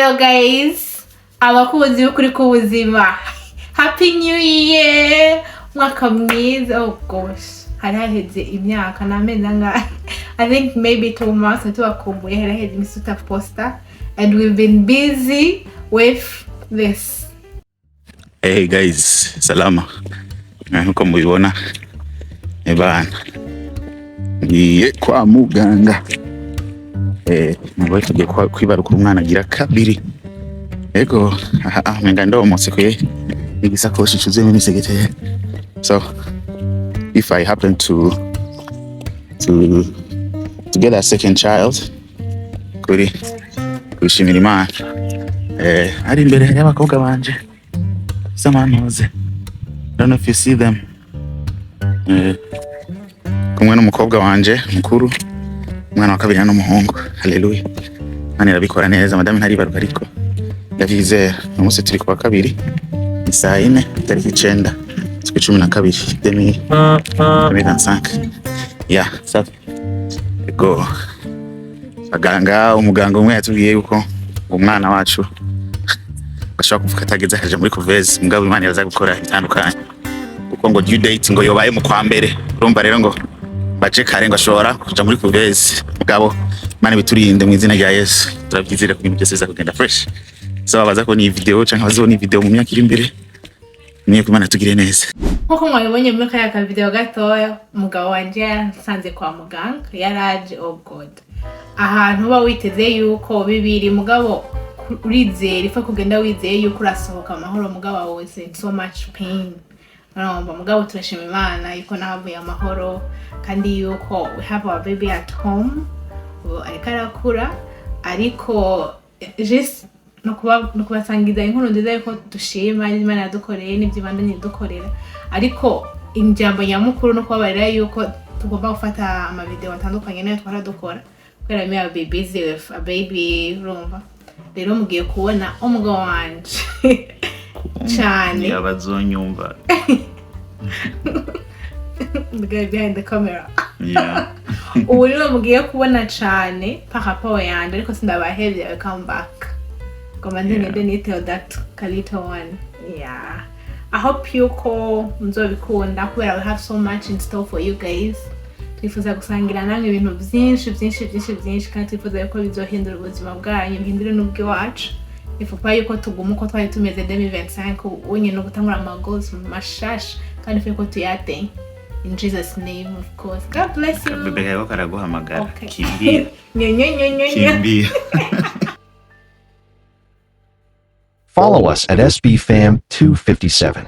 Hello guys, abakunzi b'ukuri k'ubuzima, happy new year, umwaka mwiza. Oh gosh, hari haheze imyaka n'amezi angahe? I think maybe 2 months tubakumbuye. Hari haheze imisi tutaposta and we've been busy with this. Hey guys, salama. Nkuko mubibona, bana, ngiye kwa muganga. Nubwo tugiye kwibaruka umwana agira kabiri. Ego, aha menga ndomotse kwe igisakoshi cuzuyemo imisegetera. So, if I happen to get a second child, kuri kwishimira Imana. Ari imbere hari abakobwa banje. Someone, I don't know if you see them. Kumwe n'umukobwa wanje mukuru, umwana wa kabiri n'umuhungu. Haleluya. Imana irabikora neza, madame ntaribaruka ariko ndavyizera. Uyu munsi turi kuwa kabiri, ni saa 4, tariki 9 z'ukwa 12 2025. Yeah, safi. Ego. Abaganga, umuganga umwe yatubwiye yuko umwana wacu bashobora kuvuga atageze akaja muri couveuse, mugabo Imana iraza gukora ibitandukanye, kuko ngo due date ngo yobaye mu kwa mbere. Urumva rero ngo baje kare ngo ashobora kuja muri couveuse, mugabo Imana ibiturinde mu izina rya Yesu. Turabyizera ko ibintu byose biza kugenda fresh. So babaza ko ni video canke bazobona video mu myaka iri imbere, niyo ko Imana tugire neza. Nkuko mwabibonye muri kariya kavideo gatoya, umugabo wanje yasanze kwa muganga, yaraje. Oh God, ahantu uba witeze yuko bibiri, mugabo urizera ifa kugenda wizeye yuko urasohoka amahoro, mugabo I was in so much pain, urumva. Mugabo turashima Imana yuko nahavuye amahoro, kandi yuko we have our baby at home. Ubu ariko arakura, ariko just no kubasangiza inkuru nziza yuko dushima Imana yadukoreye n'ibyo ibandanye idukorera. Ariko ijambo nyamukuru no kubabarira yuko tugomba gufata amavideo atandukanye nayo twara dukora, kubera me be busy with a baby. Urumva rero mugiye kubona umugabo wanje cane. Abazonyumva. The guy behind the camera. Yeah. Ubu rero mugiye kubona cane par rapport yanje, ariko sindabahevye, I come back ngoma ngende niteho that ka little one. Yeah, I hope yuko muzobikunda, kubera we have so much in store for you guys. Twifuza gusangira namwe ibintu byinshi byinshi byinshi byinshi, kandi twifuza yuko bizohindura ubuzima bwanyu, bihindure n'ubw'iwacu. Ifupa yuko tuguma uko twari tumeze 2025, ubu nyine gutangura ama goals mashasha, kandi ifu yuko tuyatenya in Jesus' name, of course. God bless you. Akabebe kariko karaguhamagara. Okay. Kimbia. Nyo nyo nyo nyo nyo. Kimbia. Follow us at SBFam 257.